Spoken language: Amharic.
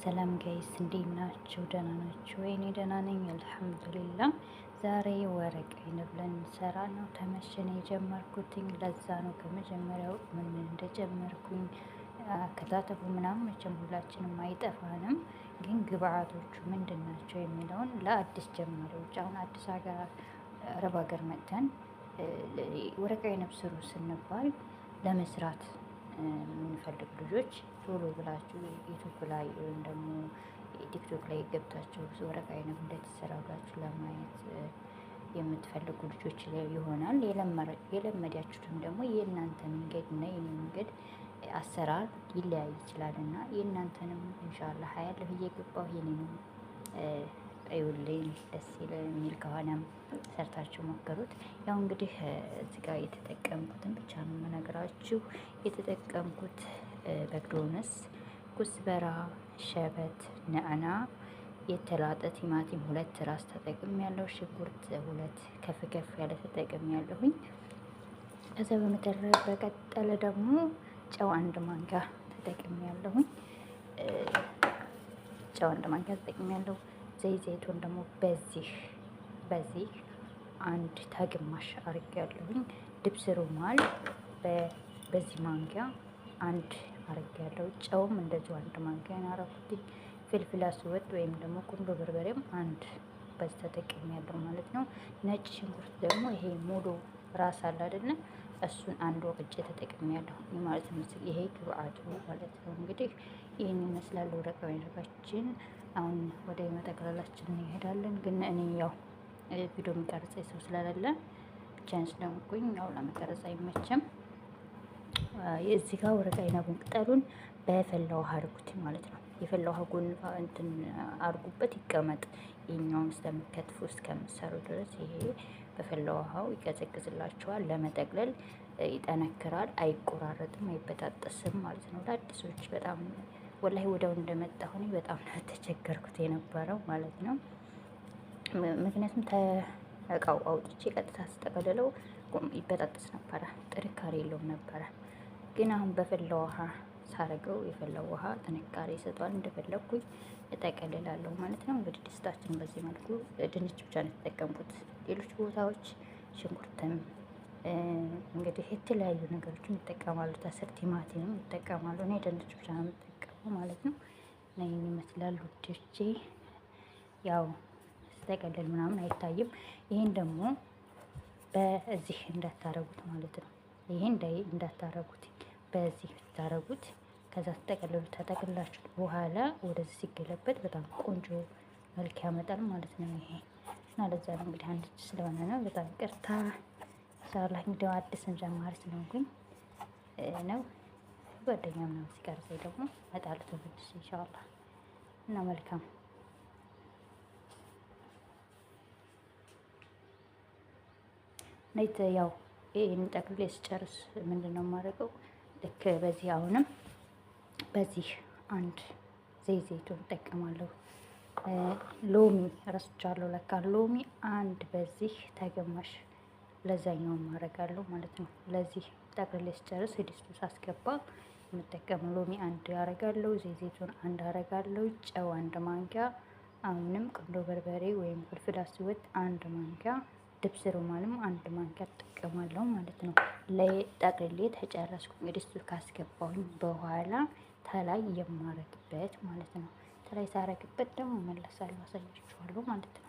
ሰላም guys እንዴት ናችሁ? ደህና ናችሁ ወይ? እኔ ደህና ነኝ አልሐምዱሊላህ። ዛሬ ورق عنب ልንሰራ ነው። ተመሸነ የጀመርኩትኝ ለዛ ነው። ከመጀመሪያው ምን ምን እንደጨመርኩኝ አከታተፉ ምናምን መቼም ሁላችንም አይጠፋንም፣ ግን ግብአቶቹ ምንድን ናቸው የሚለውን ለአዲስ ጀማሪዎች አሁን አዲስ ሀገር አረብ ሀገር መጥተን ورق عنب ስሩ ስንባል ለመስራት የምንፈልግ ልጆች ቶሎ ብላችሁ ዩቱብ ላይ ወይም ደግሞ ቲክቶክ ላይ ገብታችሁ ورق عنب እንዴት ይሰራ ብላችሁ ለማየት የምትፈልጉ ልጆች ይሆናል። የለመዳችሁትም ደግሞ የእናንተ መንገድ እና የኔ መንገድ አሰራር ሊለያይ ይችላል እና የእናንተንም ኢንሻአላህ አያለሁ እየገባሁ የኔንም እዩልኝ። ደስ የሚል ከሆነም ሰርታችሁ ሞክሩት። ያው እንግዲህ እዚህ ጋር የተጠቀምኩትን ብቻ ነው የምነግራችሁ። የተጠቀምኩት بقدونس፣ كزبرة፣ شبت፣ نعناع፣ የተላጠ ቲማቲም ሁለት ራስ ተጠቅም ያለው፣ ሽንኩርት ሁለት ከፍ ከፍ ያለ ተጠቅም ያለሁኝ። ከዛ በቀጠለ ደግሞ ጨው አንድ ማንኪያ ተጠቅም ያለሁኝ። ጨው አንድ ማንኪያ ተጠቅም ያለው። ዘይቱን ደግሞ በዚህ አንድ ተግማሽ አርጌያለሁኝ። دبس رمان በዚህ ማንኪያ አንድ አርጌያለሁ። ጨውም እንደዚሁ አንድ ማንኪያ ያረኩትኝ። فلفل أسود ወይም ደግሞ ቁንዶ በርበሬም አንድ በዚህ ተጠቅሜያለሁ ማለት ነው። ነጭ ሽንኩርት ደግሞ ይሄ ሙሉ ራስ አለ አይደለ? እሱን አንድ ወቅጬ ተጠቅሜያለሁ ማለት ነው። ይሄ ግብአቱ ማለት ነው። እንግዲህ ይህን ይመስላል ورق عنب ኣችን። አሁን ወደ መጠቅለላችን እንሄዳለን። ግን እኔ ያው ቪዲዮ የሚቀርጸኝ ሰው ስለሌለ ብቻዬን ስለሆንኩኝ ያው ለመቀረጽ አይመችም። እዚህ ጋር ورق عنب ኡን ቅጠሉን በፈላ ውሃ አድርጉት ማለት ነው። የፈላ ውሃ ጎን እንትን አድርጉበት ይቀመጥ። ይሄኛውን እስከምትከትፉ እስከምትሰሩ ድረስ ይሄ በፈላ ውሃው ይቀዘቅዝላችኋል። ለመጠቅለል ይጠነክራል፣ አይቆራረጥም፣ አይበጣጠስም ማለት ነው። ለአዲሶች በጣም ወላሂ ወዲያው እንደመጣሁ እኔ በጣም ነው ተቸገርኩት የነበረው ማለት ነው። ምክንያቱም እቃው አውጥቼ ቀጥታ ስጠቀልለው ይበጣጠስ ነበረ፣ ጥንካሬ የለውም ነበረ። ግን አሁን በፈላ ውሃ ሳረገው የፈላው ውሃ ጥንካሬ ይሰጠዋል። እንደፈለግኩኝ እጠቀልላለሁ ማለት ነው። እንግዲህ ድስታችን በዚህ መልኩ ድንች ብቻ ነው የተጠቀምኩት። ሌሎች ቦታዎች ሽንኩርትም እንግዲህ የተለያዩ ነገሮችን ይጠቀማሉ። ተስር ቲማቲምም ይጠቀማሉ። እኔ ድንች ብቻ ነው የምጠቀመው ማለት ነው። እና ይህን ይመስላል ውዶቼ። ያው ስጠቀልል ምናምን አይታይም። ይህን ደግሞ በዚህ እንዳታረጉት ማለት ነው። ይሄን እንዳታረጉት በዚህ ብታረጉት ከዛ ተጠቀልሉ ተጠቅላችሁት በኋላ ወደዚህ ሲገለበጥ በጣም ቆንጆ መልክ ያመጣል ማለት ነው። ይሄ እና ለዛ ነው እንግዲህ አንድ እጅ ስለሆነ ነው። በጣም ይቅርታ ኢንሻአላህ። እንግዲህ አዲስም ጀማሪ ስለሆንኩኝ ነው። ጓደኛ ምናምን ሲቀርጸኝ ደግሞ እመጣለሁ ተመልሼ ኢንሻአላህ። እና መልካም ነይት ያው ይሄን ጠቅልዬ ስጨርስ ምንድን ነው የማደርገው? ልክ በዚህ አሁንም በዚህ አንድ ዘይቱን እጠቀማለሁ። ሎሚ ረስቻለሁ ለካ ሎሚ አንድ በዚህ ተገማሽ ለዛኛው ማረጋለሁ ማለት ነው። ለዚህ ጠቅልዬ ስጨርስ ድስቱ ሳስገባ የምጠቀመው ሎሚ አንድ ያረጋለሁ፣ ዘይቱን አንድ አረጋለሁ፣ ጨው አንድ ማንኪያ፣ አሁንም ቁንዶ በርበሬ ወይም فلفل أسود አንድ ማንኪያ፣ دبس رمان ም አንድ ማንኪያ እጠቀማለሁ ማለት ነው። ጠቅልዬ ተጨረስኩ። ድስቱ ካስገባሁኝ በኋላ ተላይ የማረግበት ማለት ነው። ተላይ ሳረግበት ደግሞ መለሳለሁ፣ አሳያችኋለሁ ማለት ነው።